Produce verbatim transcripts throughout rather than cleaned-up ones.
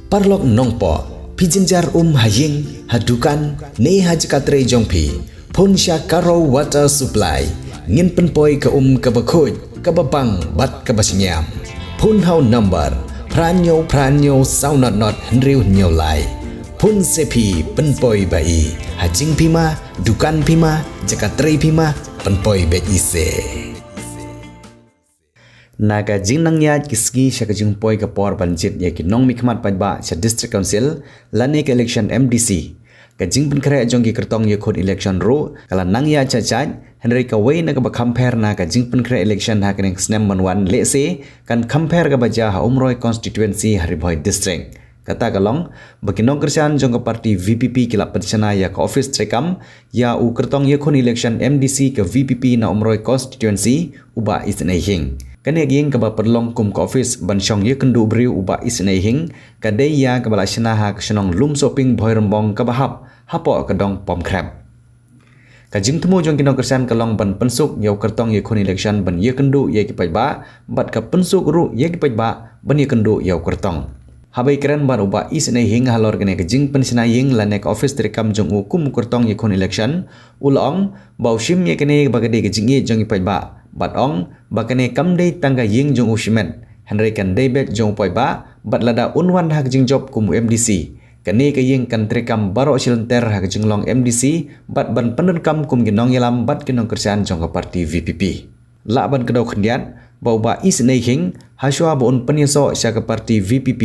Paralok nongpoh, phi jynjar um ha ïing, ha dukan, ne ha jaka trei jong phi, phone sha Karo Water Supply. Ngin pynpoi ka um kaba khuid, kaba bang bad kaba shngiam. Phone ha u number phra hynñiew phra hynñiew saw not not hynriew hynñiew lai. Phone se phi pynpoi ba i, ha jingphi ma, dukan phi ma, jaka trei phi ma, pynpoi beit i se. Na ka jingnang ïaid ki sngi sha ka jingpoi ka por ban jied ïa ki nongmihkhmat paidbah sha District Council lane ka election M D C, ka jingpynkhreh jong ki kyrtong ïakhun election ruh ka la nang ïaid sha jait, hynrei kawei na kaba kham pher na ka jingpynkhreh election ha kane ka snem ban wan lehse kan kham pher kaba jia ha Umroi constituency ha Ri Bhoi District. Kata ka long ba ki nongkyrshan jong ka party V P P ki la pynshna ïa ka office treikam ïa u kyrtong ïakhun election M D C ka V P P na Umroi constituency, u Bah Isynei Hing. Kane ka ïing kaba pynlong kum ka office ban shong ïakynduh briew u Bah Isynei Hing ka dei ïa kaba la shna ha ka shnong Lumsohping Bhoirymbong kaba hap hapoh ka dong Pomkrep. Ka jingthmu jong ki nongkyrshan ka long ban pynsuk ïa u kyrtong ïakhun election ban ïakynduh ïa ki paidbah bad ka pynsuk ruh ïa ki paidbah ban ïakynduh ïa u kyrtong. Haba ïakren bad u Bah Isynei Hing halor kane ka jingpynshna ïing lane ka office treikam jong u kum u kyrtong ïakhun election, u la ong ba u shim ïa kane ba ka dei ka jingïeit jong ki paidbah bad ong ba kane kam dei tang ka ïing jong u shimet, hynrei kan dei beit jong u paidbah bad lada un wan ha ka jingjop kum u M D C, kane ka ïing kan treikam baroh shi lynter ha ka jinglong M D C bad ban pyndonkam kum ki nongïalam bad ki nongkyrshan jong ka party V P P. Lah ban kdew khyndiat ba u Bah Isynei Hing, hashwa ba un pynïasoh sha ka party V P P,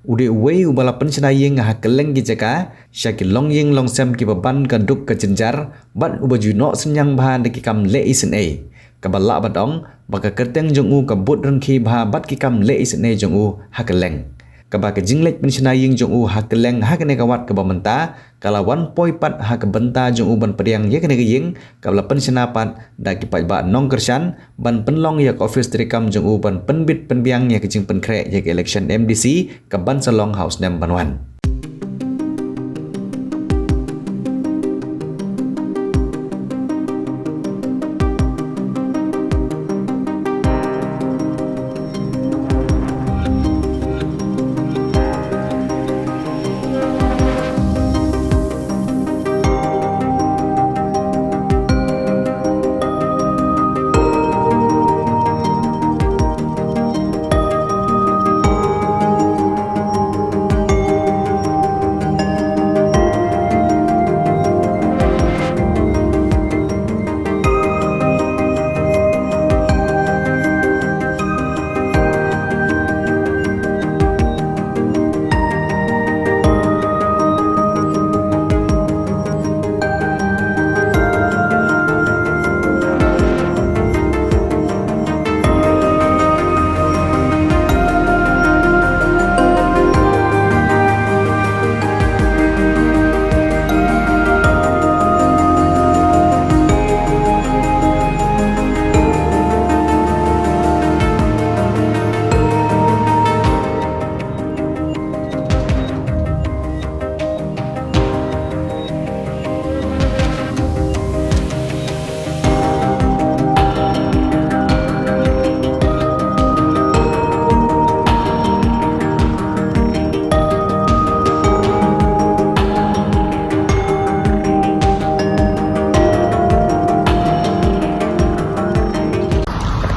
u dei uwei uba la pynshna ïing ha kylleng ki jaka sha ki longïing longsem kiba ban ka duk ka jynjar bad uba ju ïoh synñiang bha da ki kam leh isynei. Kaba lah ban ong ba ka kyrteng jong u ka bud ryngkhi bha bad ki kam leh isynei jong u ha kylleng. Kaba ka jingleit pynshna ïing jong u ha kylleng ha kane ka wat kaba mynta ka la wan poi pat ha ka bynta jong u ban pdiang ïa kane ka ïing kaba la pynshna pat da ki paidbah nongkyrshan ban pynlong ïa ka office treikam jong u ban pynbit pynbiang ïa ka jingpynkhreh ïa ka election M D C kaban sa long ha u snem ban wan.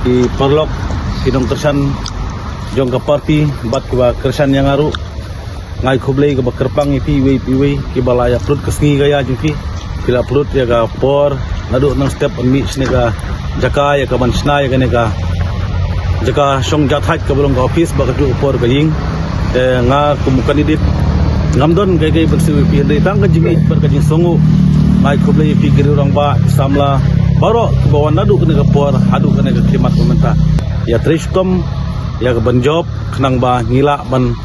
Ki paralok, ki nongkyrshan jong ka party bad kiba kyrshan ïa nga ruh, nga ai khublei kaba kyrpang ïa phi iwei pa iwei kiba la ïa pynlut ka sngi ka ïa jong phi. Phi la pynlut ïa ka por naduh nang step ban mih shane ka jaka ïa ka ban shna ïa kane ka jaka shong jahthait kaba long ka office bad kajuh ka por ka ïing. Te nga kum u candidate ngam don kaei kaei ban siew ïa phi, hynrei tang ka jingïeit bad ka jingsngew. Nga ai khublei ïa phi ki riew rangbah, ki samla baroh kiba wan naduh kane ka por haduh kane ka khlieh mat ba mynta. Ïa trei shitom ïa ka ban jop khnang ba ngi lah ban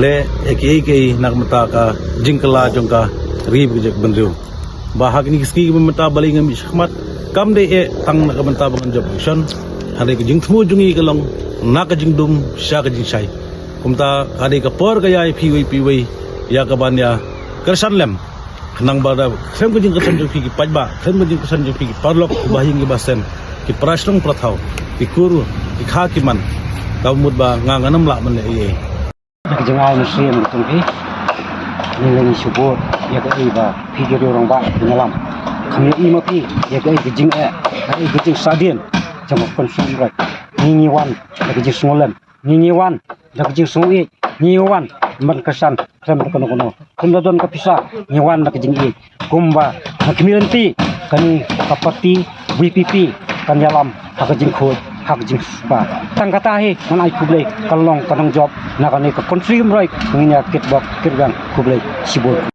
leh ïa kiei kiei na ka bynta ka jingkylla jong ka ri bad ka jaitbynriew. Ba ha kine ki sngi kiba mynta balei nga mih shakhmat, kam dei eh tang na ka bynta ba ngan jop election, hynrei ka jingthmu jong ngi ka long na ka jingdum sha ka jingshai. Kumta ka dei ka por ka ïa ïa phi iwei pa iwei ïa ka ban ïa kyrshan lem. Khnang ba da khlem ka jingkyrshan jong phi ki paidbah, khlem ka jingkyrshan jong phi ki paralok, ki bahaïing ki bahasem, ki para shnong para thaw, ki kur, ki kha ki man, ka mut ba nga ngam lah ban leh ei ei. Ka jingai mynsiem ka jong phi. Ngi la ngi shibun ïa kaei ba phi ki riew rangbah phi ngi ïalam. Kham ïohi ma phi ïa kaei ka jingeh, kaei ka jingsahdien jong ka constituency Umroi. Ngi ngi wan da ka jingsngewlem, ngi ngi wan da ka jingsngewieit, ngi ngi wan ban kyrshan khlem da kano kano. Khlem da don ka pisa, ngi wan da ka jingïeit. Kumba na ki mih lynti kane ka parti V P P kan ïalam ha ka jingkhuid, ha ka jingspah. Tang kata hi ngan ai khublei, kan long ka nongjop na kane ka constituency Umroi. Ngin ïa kit bok kit biang, khublei shibun.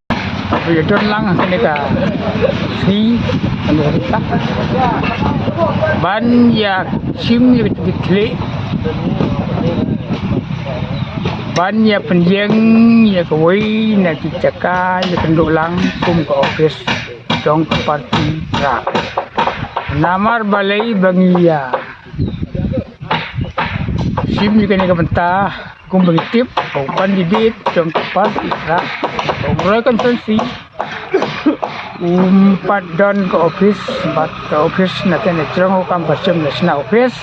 Ba ïa don lang ha kane ka sngi, kane ka sngi ban ïa shim ïa ka jingkitkhlieh, ban ïa pynïeng ïa kawei na ki jaka ïa kynduh lang kum ka office jong ka parti Prah. Namar balei ba ngi ïa shim ïa kane ka bynta, kum ba ngi tip, ka u candidate jong ka parti Prah, ka Umroi constituency, um pat don ka office, bad ka office na kane jrong u kam ka shem na sna office.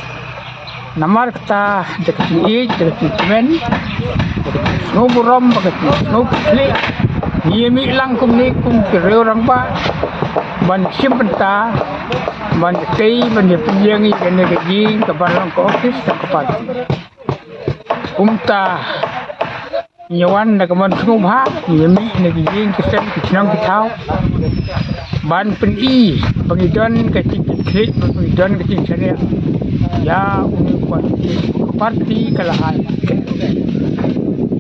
Namar kata da ka jingïeit, da ka jingkmen, da ka jingsngewburom, da ka jingsngewkitkhlieh, ngi ïa mih lang kumne kum ki riew rangbah ban shim bynta, ban ïa tei, ban ïa pynïeng ïa kane ka ïing kaban long ka office jong ka parti. Kumta ngi wan da ka mon sngewbha, ngi mih na ki ïing ki sem ki shnong ki thaw ban pyni ba ngi don ka jingkitkhlieh, ba ngi don ka jingshaniah ïa une u parti, ka parti ka la ai.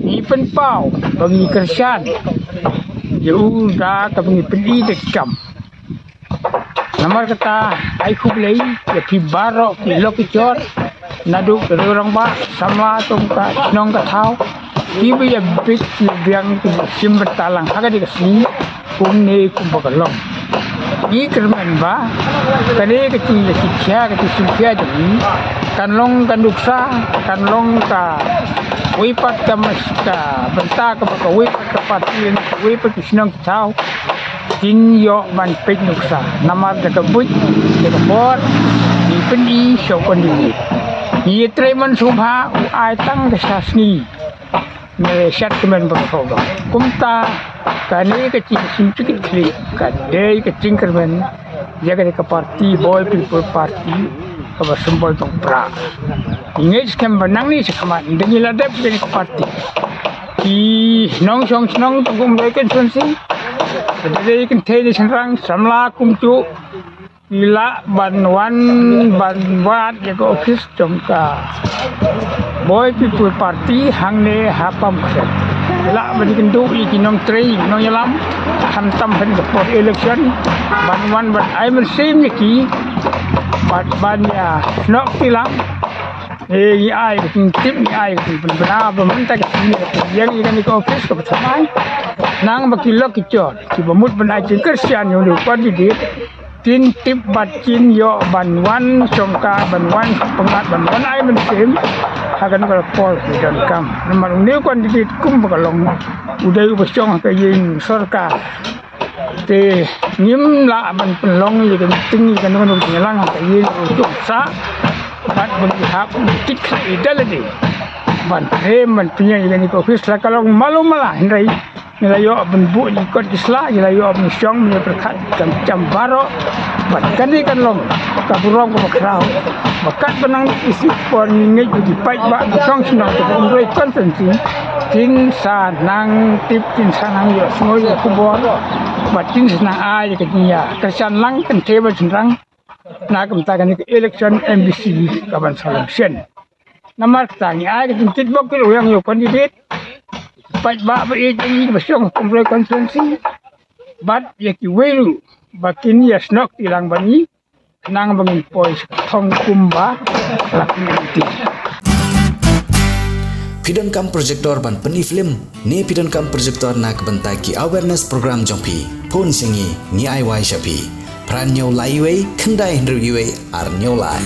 Ngi pynpaw ba ngi kyrshan ïa u da kaba ngi pyni da ki kam. Namar kata, ai khublei ïa phi baroh ki lok ki jor, naduh ki riew rangbah, samla jong ka shnong ka thaw, kiba ïa bit ïa biang, kiba shim bynta lang ha kane ka sngi kumne kumba ka long. Ngi kyrmen ba kane ka jingïakhia, ka jingshimkhia jong ngi kan long ka nuksa, kan long kawei pat ka mas-, ka bynta kaba kawei pat ka parti, kawei pat ki shnong ki thaw kin ïoh ban peit nuksa. Namar da ka buit, da ka bor, ngi pyni sha u candidate. Ngi ïatrei mon sngewbha u ai tang ka sha sngi ne shat kmen ba ka sawdong. Kumta kane ka jingshim jingkitkhlieh ka dei ka jingkyrmen ïa kane ka parti, Bhoi People Party, kaba symbol jong u Prah. Ngi ngeit skhem ba nangne shakhmat, ynda ngi la dep kane ka parti, ki nongshong shnong jong ka Umroi constituency, ka dei kynthei ne shynrang, samla kumjuh, ki lah ban wan ban wad ïa ka office jong ka Bhoi People Party hangne ha Pamkhreh. Ki lah ban ïakynduh ïa ki nongtrei nongïalam, khamtam ha ka por election, ban wan ban ai mynsiem ïa ki, ban, ban ïa snoh kti lang. Eh, ngi ai ka jingtip, ngi ai ka jingpynbna ba mynta ka sngi ka pynïeng ïa kane ka office kaba thymmai. Nang ba ki lok ki jor kiba mut ban ai jingkyrshan ïa une u candidate, kin tip bad kin ïoh ban wan shongkar, ban wan pyngngad, ban wan ai mynsiem ha kane ka por ki donkam. Namar une u candidate kumba ka long, u dei uba shong ha ka ïing sorkar. Te ngim lah ban pynlong ïa ka meeting, ïa kano kano ka jingïalang ha ka ïing, u suk sah bad ban ïahap ïa ki kit khlieh ïa da lade ban trei, ban pynïeng ïa kane ka office. La ka long malu mala, hynrei ngi la ïoh ban buh ïa ki kot ki sla, ngi la ïoh ban shong, ban ïa pyrkhat, ban jam baroh. Bad kane kan long ka burom kaba khraw ba katba nang ïa ki por ngi ngeit ba ki paidbah ki nongshong shnong jong ka Umroi constituency kin sa nang tip, kin sa nang ïohsngew ïa ka khubor, bad kin sa nang ai ïa ka jingïakyrshan lang kynthei bad shynrang na ka bynta kane ka election M D C kaban sa long shen. Namar kata ngi ai ka jingtip bok ki ruh ïa u candidate, paidbah ba ïeit ïa ngi ba shong ha ka Umroi constituency, bad ïa kiwei ruh ba kin ïa snoh kti lang bad ngi, khnang ba ngin poi sha ka thong kumba la pynlong. Phi donkam projector ban pyni film ne phi donkam projector na ka bynta ki awareness program jong phi? Phone sha ngi, ngi ai wai sha phi. Phra hynñiew lai uwei, khyndai hynriew uwei, ar hynñiew lai.